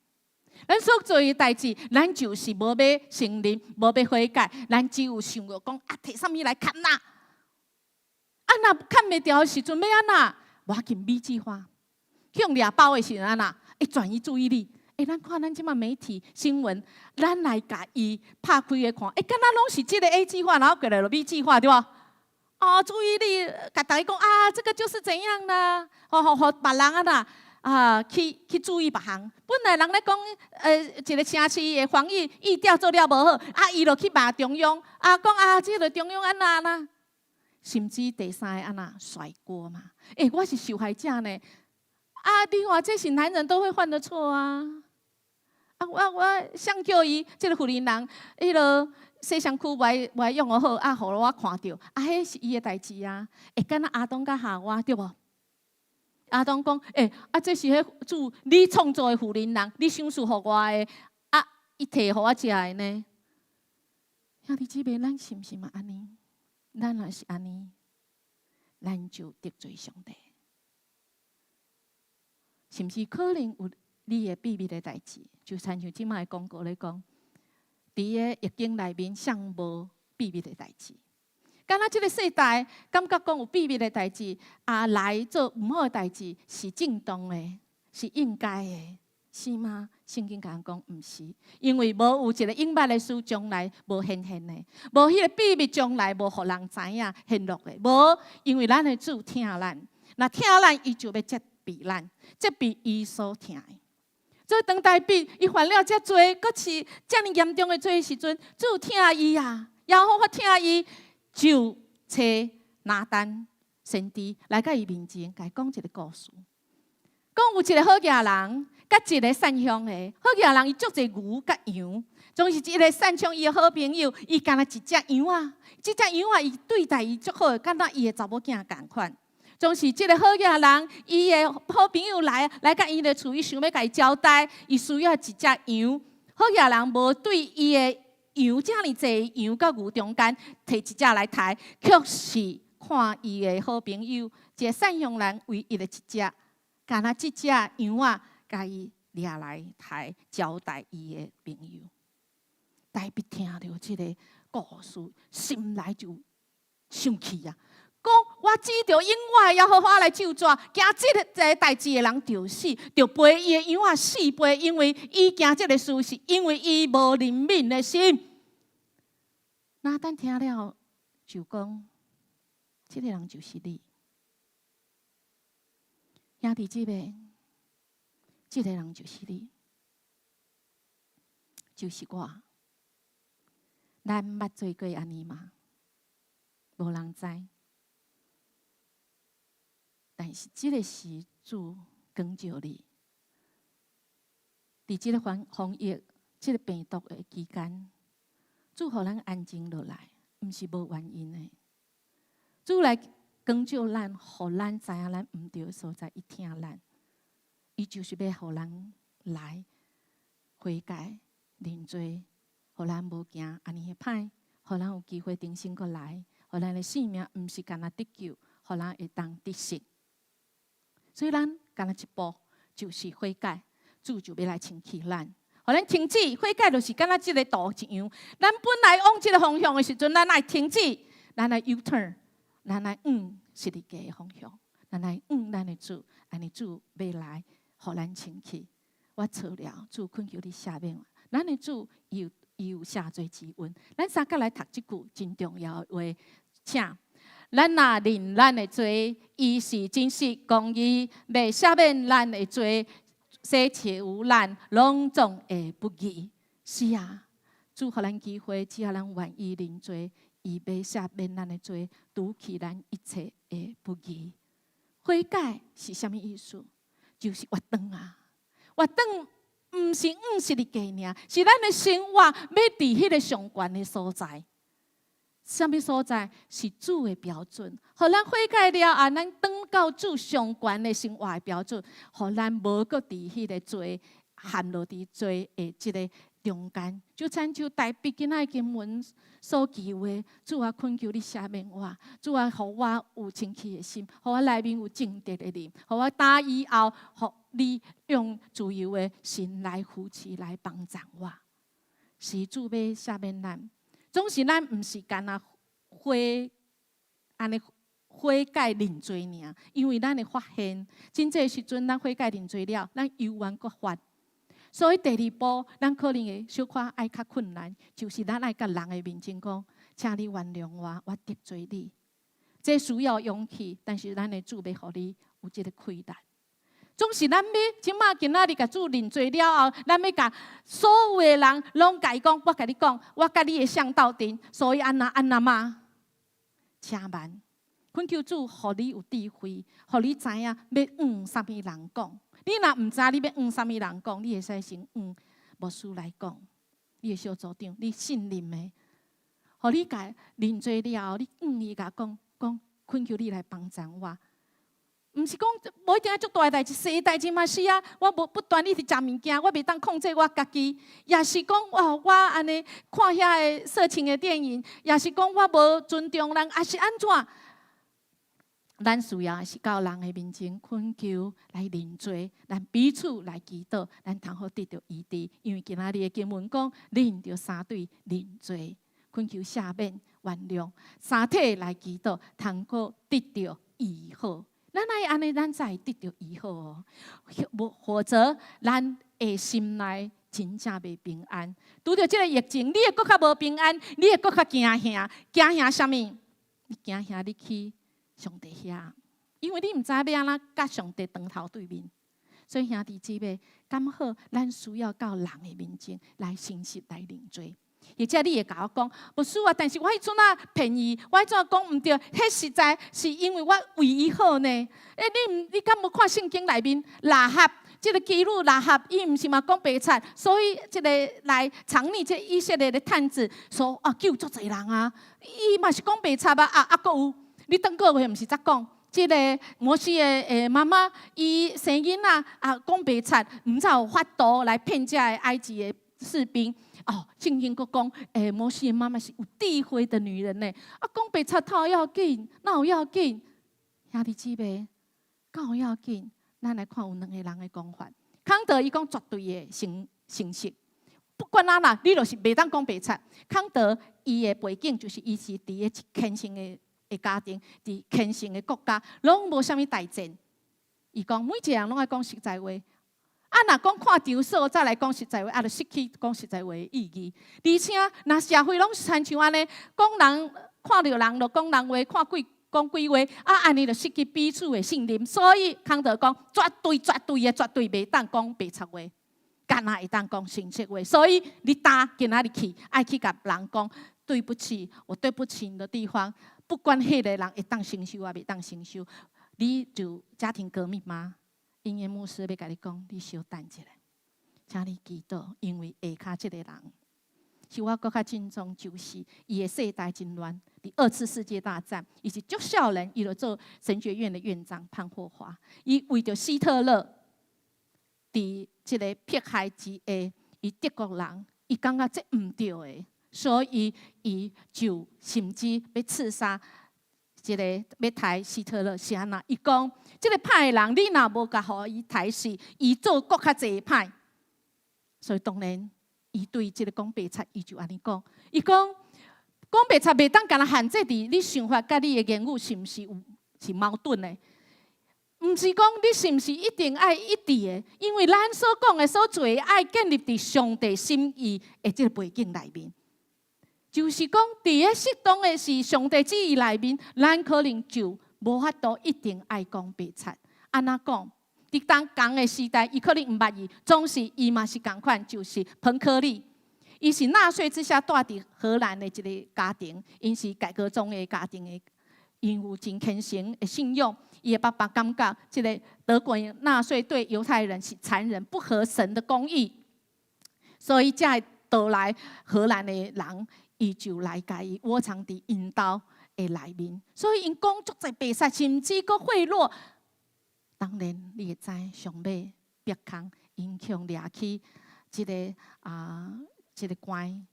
咱所做的代誌，咱就是無欲承認，無欲悔改，咱只有想著講啊，提啥物來砍啦？啊，若砍袂著的時陣，欲按怎？無要緊，B 計劃，去予掠包的時陣按怎？會轉移注意力。欸，咱看咱這馬媒體新聞，咱來共伊拍開來看，欸，敢若攏是這个 A 計劃，然後過來就 B 計劃，對無？哦，注意力，共大家講啊，這個就是怎樣啦，予予予別人按怎啊，去注意別項。本來人咧講，一個城市的防疫疫調做了無好，啊，伊就去罵中央，啊，講啊，這个中央按怎按怎，甚至第三个按怎甩鍋嘛。欸，我是受害者呢。啊，你看這是男人都會犯的錯啊！啊，我想叫伊這个婦人人，彼个洗身軀無愛用好，啊，予我看著，啊，彼是伊的代誌啊。會敢若亞當佮夏娃對無？亞當講，欸，啊，這是彼主你創造的婦人人，你賞賜予我的，啊，伊提予我食的呢？兄弟姊妹，咱是毋是嘛按呢？咱若是按呢，咱就得罪上帝。是毋是可能有你的秘密的代誌？就親像這擺的廣告咧講，佇个逆境內面，誰無秘密的代誌？敢若這个世代感覺講有秘密的代誌，啊來做毋好的代誌是正當的，是應該的，是嗎？聖經共講毋是，因為無有一個隱密的事將來無顯現的，無彼個秘密將來無予人知影顯露的，無，因為咱的主疼咱，若疼咱，伊就欲責備咱，責備伊所疼的。所以當大衛伊犯了遮罪，閣是遮爾嚴重的罪的時陣，主疼伊啊，耶和華疼伊，就差拿單先知來到伊面前，共伊講一个故事。講有一个好額人，佮一个散鄉的。好額人伊足濟牛佮羊，總是一个散鄉伊的好朋友，伊干焦一隻羊仔，這隻羊仔伊對待伊足好，敢若伊的查某囝仝款。總是這个好額人，伊的好朋友來來佮伊的厝，伊想欲共伊招待，伊需要一隻羊。好額人無對伊的羊遮爾濟羊佮牛中間提一隻來刣，卻是看伊的好朋友，一个散鄉人唯一的一隻。干焦這隻羊仔，共伊掠來刣招待伊的朋友。大衛聽著這个故事，心內就生氣啊！講我指著永活耶和華來咒詛，行這个代誌的人著死，著背伊的羊仔四倍，因為伊行這个事，是因為伊無憐憫的心。拿單聽了就講，這个人就是你。兄弟姊妹，這个人就是你，就是我。咱捌做過按呢嗎？無人知。但是這个是主光照你，佇這个防疫、這个病毒的期間，主予咱安靜落來，毋是無原因的。主來光照咱，予咱知影咱毋對的所在，伊疼咱，伊就是欲予咱來悔改、認罪，予咱無行按呢的歹，予咱有機會重新閣來，予咱的性命毋是干焦得救，予咱會當得勝。所以咱干焦一步就是悔改，主就欲來清氣咱，予咱停止悔改，就是敢若這个路一樣。咱本來往這个方向的時陣，咱愛停止，咱愛 U turn，咱愛往十字架的方向，咱愛往咱的主，按呢主欲來予咱清氣。我錯了，主懇求你赦免我。咱的主伊有赦罪之恩。咱三角來讀這句真重要的話，請。咱若認咱的罪，伊是真實公義，欲赦免咱的罪，洗除咱攏總的不義。是啊，主予咱機會，只要咱願意認罪，伊欲赦免咱的罪，除去咱一切的不義。悔改是啥物意思？就是越轉啊！越轉毋是往十字架爾，是咱的生活欲佇彼个上懸的所在。啥物所在是主的標準？予咱悔改了後，咱轉到主上懸的生活的標準，予咱無閣佇彼个罪陷落佇罪的這个中間。就親像大衛今仔經文所求的，主啊，懇求你赦免我，主啊，予我有清氣的心，予我內面有正直的靈，予我打以後，予你用自由的心來扶持、來幫助我。是主欲赦免咱。總是咱毋是干焦悔按呢悔改認罪爾，因為咱會發現，真濟時陣咱悔改認罪了，咱猶原閣犯。所以第二步，咱可能會小可愛較困難，就是咱愛佮人的面前講，請你原諒我，我得罪你。這需要勇氣，但是咱的主欲予你有這个氣力。總是咱欲這馬今仔日共主認罪了後，咱欲共所有的人攏共伊講，我共你講，我佮你會相鬥陣，所以按怎按怎嗎？請慢，懇求主予你有智慧，予你知影欲向啥物人講。你若毋知你欲向啥物人講，你會使先向牧師來講，你的小組長，你信任的，予你共認罪了後，你向伊共講講，懇求你來幫助我。毋是講無一定愛足大的代誌，細代誌嘛是啊。我無不斷一直食物件，我袂當控制我家己。也是講，哇，我按呢看遐个色情的電影，也是講我無尊重人，抑是按怎？咱需要的是到人的面前懇求來認罪，咱彼此來祈禱，咱通好得著醫治。因為今仔日的經文講，恁著三對認罪，懇求赦免、原諒，三體來祈禱，通好得著醫好。咱愛按呢，咱才會得著醫好哦。無否則，咱的心內真正袂平安。拄著這个疫情，你會閣較無平安，你會閣較驚嚇，驚嚇啥物？你驚嚇你去上帝遐，因為你毋知欲按怎佮上帝當頭對面。所以兄弟姊妹，敢好？咱需要到人的面前來誠實來認罪。或者你會共我講，牧師啊，但是我彼陣仔騙伊，我彼陣仔講毋對，彼實在是因為我為伊好呢。欸，你毋，你敢無看聖經內面喇合這个妓女喇合，伊毋是嘛講白賊，所以這个來藏匿這以色列的探子，說啊救足濟人啊，伊嘛是講白賊啊，啊啊，閣有你頂個月毋是才講？這个摩西的媽媽，伊生囡仔啊，講白賊，毋知有法度來騙這个埃及的士兵。哦，聖經閣講，摩西的媽媽是有智慧的女人呢。啊，講白賊頭要緊，哪有要緊？兄弟姊妹，敢有要緊？咱來看有兩个人的講法。康德伊講絕對的誠實，不管按怎，你就是袂當講白賊。康德伊的背景就是伊是佇个虔誠的家庭，佇虔誠的國家，攏無啥物代戰。伊講每一個人攏愛講實在話。啊，若講看場所再來講實在話，啊，就失去講實在話的意義。而且，若社會攏是親像按呢，講人看著人就講人話，看鬼講鬼話，啊，按呢就失去彼此的信任。所以康德講，絕對絕對的絕對袂當講白賊話，干焦會當講誠實話。所以你今今仔日去，愛去共人講對不起，我對不起你的地方，不管彼个人會當承受抑袂當承受，你就家庭革命嗎？英言牧師欲共你講，你小等一下，請你祈禱，因為下跤這个人是我閣較敬重，就是伊的世代真亂。佇二次世界大戰，伊是足少年，伊就做神學院的院長潘霍華。伊為著希特勒佇這个迫害之下，伊德國人，伊感覺這毋對的，所以伊就甚至欲刺殺。這个欲刣希特勒是按怎？伊講，這个歹人，你若無共予伊刣死，伊做閣較濟歹。所以當然，伊對這个講白賊，伊就按呢講。伊講講白賊袂當干焦限制佇你想法佮你的言語是毋是有是矛盾的？毋是講你是毋是一定愛一致的？因為咱所講的、所做的，愛建立佇上帝心意的這个背景內面。就是講，佇个適當的是上帝旨意內面，咱可能就無法度一定愛講白賊。按怎講？佇當仝的時代，伊可能毋捌伊，總是伊嘛是仝款，就是彭柯利。伊是納粹之下蹛佇荷蘭的一个家庭，𪜶是改革宗的家庭的，𪜶有真虔誠的信仰。伊的爸爸感覺，這个德國納粹對猶太人是殘忍、不合神的公義，所以才會倒來荷蘭的人。伊就來共伊窩藏佇𪜶兜的內面，所以𪜶講足濟白賊，甚至閣賄賂。當然，你會知上尾逼空，𪜶予掠去這个啊，這个關。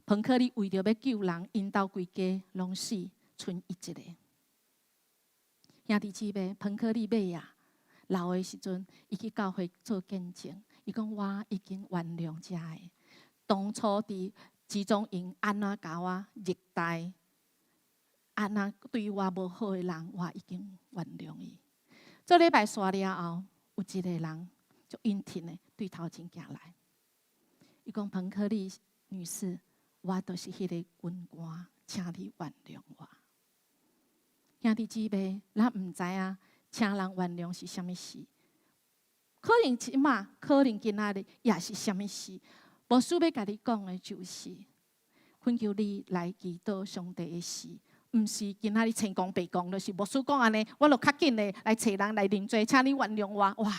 彭柯利為著欲救人，𪜶兜規家攏死，賰伊一个。兄弟姊妹，彭柯利尾啊，老的時陣，伊去教會做見證，伊講我已經原諒遮个，當初佇集中營按怎共我虐待，按怎對我無好的人，我已經原諒伊。這禮拜煞了後，有一个人足殷勤的對頭前行來，伊講彭柯利女士，我就是彼个軍官，請你原諒我。兄弟姊妹，咱毋知影請人原諒是啥物事，可能這馬，可能今仔日也是啥物事。牧師欲共你講的就是，懇求你來祈禱上帝的事，毋是今仔日千講百講，就是牧師講按呢，我就較緊的來揣人來認罪，請你原諒我。哇！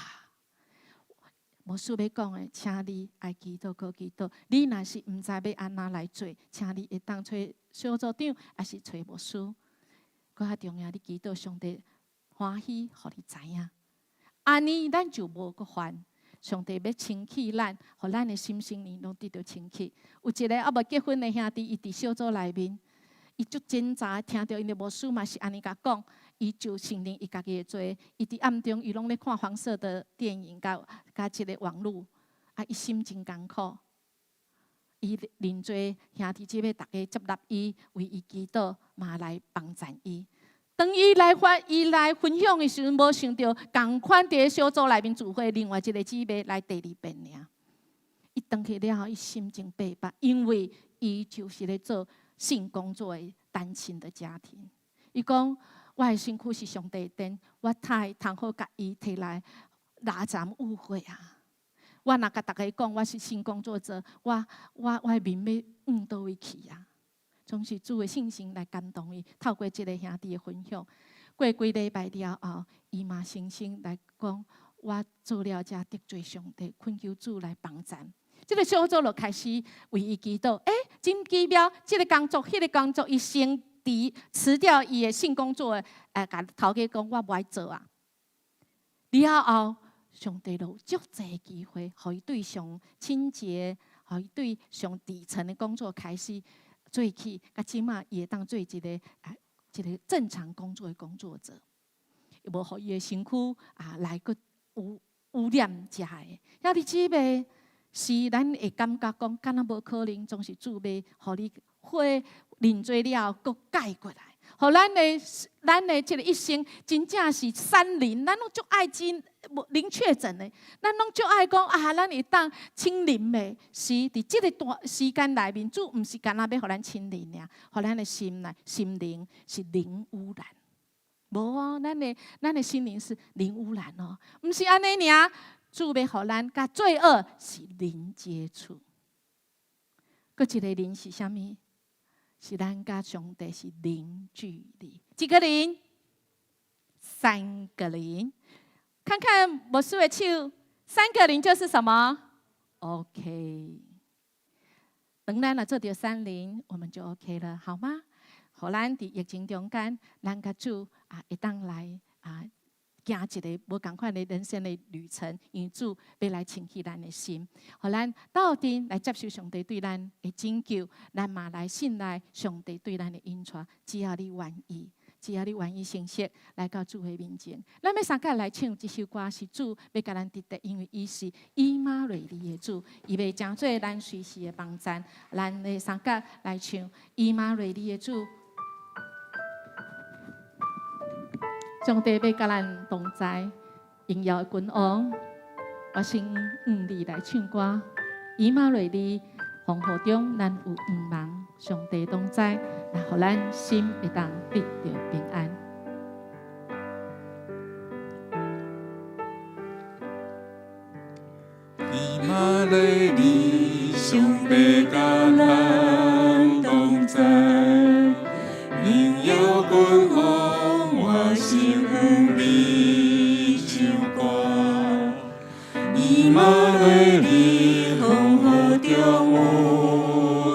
牧師欲講的，請你愛祈禱，閣祈禱。你若是毋知欲按怎來做，請你會當揣小組長，抑是揣牧師。閣較重要，你祈禱上帝歡喜，予你知影。按呢，咱就無閣犯。上帝欲清氣咱，予咱的心身靈攏得著清氣。有一个猶未結婚的兄弟，伊佇小組內面，伊足掙扎，聽著𪜶的牧師嘛是按呢共講，伊就承認伊家己的罪。伊佇暗中，伊攏咧看黃色的電影，佮佮這个網路，啊，伊心真艱苦。伊認罪，兄弟姊妹逐家接納伊，為伊祈禱，嘛來幫贊伊。當伊來發，伊來分享的時陣，無想著仝款佇小組內面聚會，另外一個姊妹來第二遍爾。伊轉去了後，伊心情白白，因為伊就是咧做性工作的單親的家庭。伊講，我的身軀是上帝的殿，我太通好共伊提來拉攏誤會啊！我若共逐家講我是性工作者，我的面欲往佗位去啊？總是主的信心來感動伊，透過這个兄弟的分享，過幾禮拜了後，伊嘛誠心來講，我做了這得罪上帝，懇求主來幫贊。這个小組就開始為伊祈禱。欸，真奇妙！這个工作，彼个工作，伊先辭掉伊的性工作的，共頭家講我無愛做啊。了後，上帝就有足濟機會，予伊對上清潔，予伊對上底層的工作開始做起，佮這馬伊會當做一個正常工作的工作者，無予伊的身軀啊來閣污染遮的。兄弟姊妹，是咱會感覺講，敢若無可能，總是主欲予你火認罪了後，閣改過來。予咱的這个一生，真正是三零，咱攏足愛真零確診的，咱攏足愛講啊，咱會當清零的，是佇這个段時間內面，主毋是干焦欲予咱清零爾，予咱的心內心靈是零污染。無哦，咱的心靈是零污染哦，毋是按呢爾，主欲予咱佮罪惡是零接觸。閣一个零是啥物？是咱佮上帝是零距離，幾個零？三個零。看看牧師的手，三個零就是什麼？OK。等咱若做著三零，我們就 OK 了，好嗎？予咱佇疫情中間，咱佮主啊，會當來啊，行一个無仝款的人生的旅程，因為主欲來清洗咱的心，予咱鬥陣來接受上帝對咱的拯救，咱嘛來信賴上帝對咱的引帶。只要你願意，只要你願意誠實來到主的面前，咱欲相佮來唱這首歌，是主欲共咱得得，因為伊是以馬內利的主，伊欲成做咱隨時的幫贊。咱來相佮來唱以馬內利的主。上帝欲佮咱同在，榮耀的君王，我先向你來唱歌。以馬內利，風雨中咱有向望，上帝同在，來予咱心會當得著平安。以馬內利，上帝佮咱同在，榮耀君王。我心向你唱歌，以馬內利，風雨中有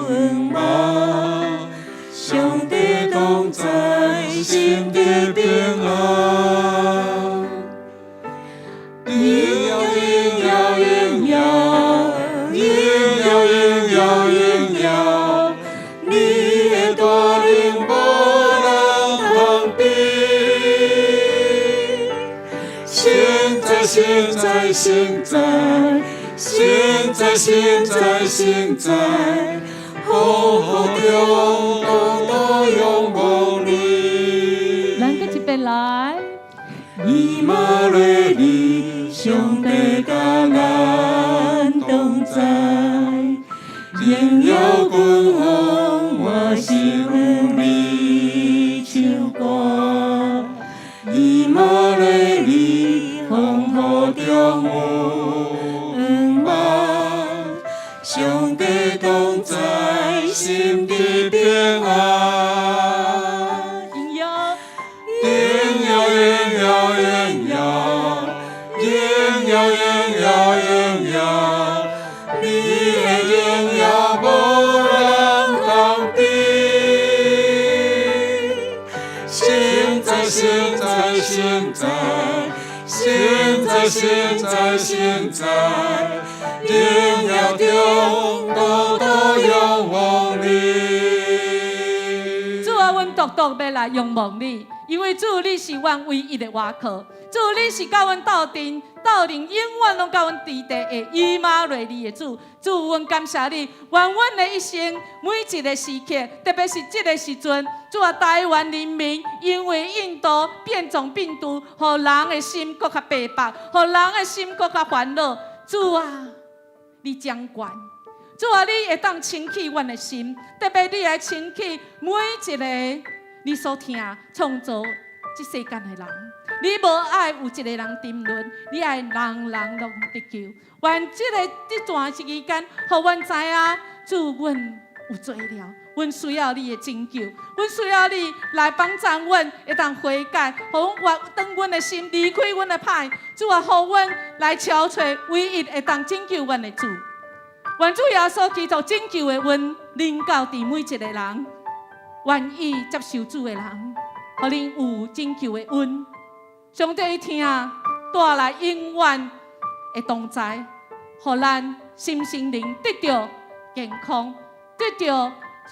向望，上帝同在，心得平安。榮耀榮耀榮耀，榮耀榮耀榮耀，你的大能無人通比。現在現在現在，現在現在現在，風雨中獨獨仰望你。咱閣一遍來。以馬內利，上帝佮咱同在，榮耀君王，我心向你唱歌。以馬內利，風雨中有向望，上帝同在，心得平安。榮耀，榮耀榮耀榮耀，榮耀榮耀榮耀，你的榮耀無人通比。現在現在現在，現在現在現在，榮耀中獨獨仰望你。主啊，阮獨獨欲來仰望你，因為主你是阮唯一的倚靠，主你是佮阮鬥陣，鬥陣永遠攏佮阮佇地的以馬內利的主，主阮感謝你，願阮的一生每一个時刻，特別是這个時陣，主啊，台灣人民因為印度變種病毒，予人的心閣較白白，予人的心閣較煩惱。主啊，你掌權，主啊，你會當清氣阮的心，特別你來清氣每一个你所疼創造這世間的人，你無愛有一個人沉淪，你愛人人攏得救。願這个這段時間，予阮知影，主阮有罪了，阮需要你的拯救，阮需要你來幫助阮，會當悔改，予阮轉阮的心，離開阮的歹。主啊，予阮來朝揣唯一會當拯救阮的主。願主耶穌基督拯救的恩臨到佇每一個人。願意接受主的人，予恁有拯救的恩。上帝疼帶來永遠的同在，予咱心身靈得著健康，得著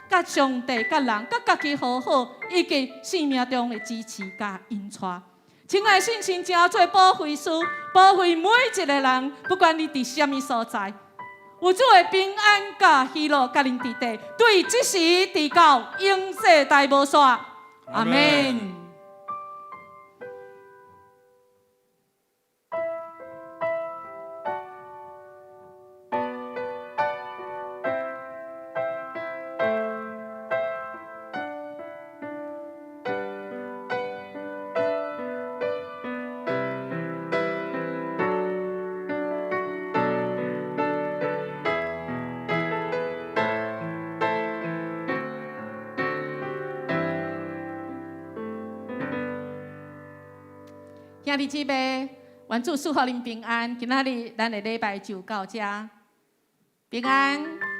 佮上帝、佮人、佮家己和好，以及生命中的支持佮引帶。親愛的聖神成做保惠師，保護每一個人，不管你佇啥物所在。有主的平安佮喜樂，佮恁佇底，對這時直到永世代無煞。阿們。兄弟姊妹，願主賜予恁平安。今仔日咱的禮拜就到這，平安。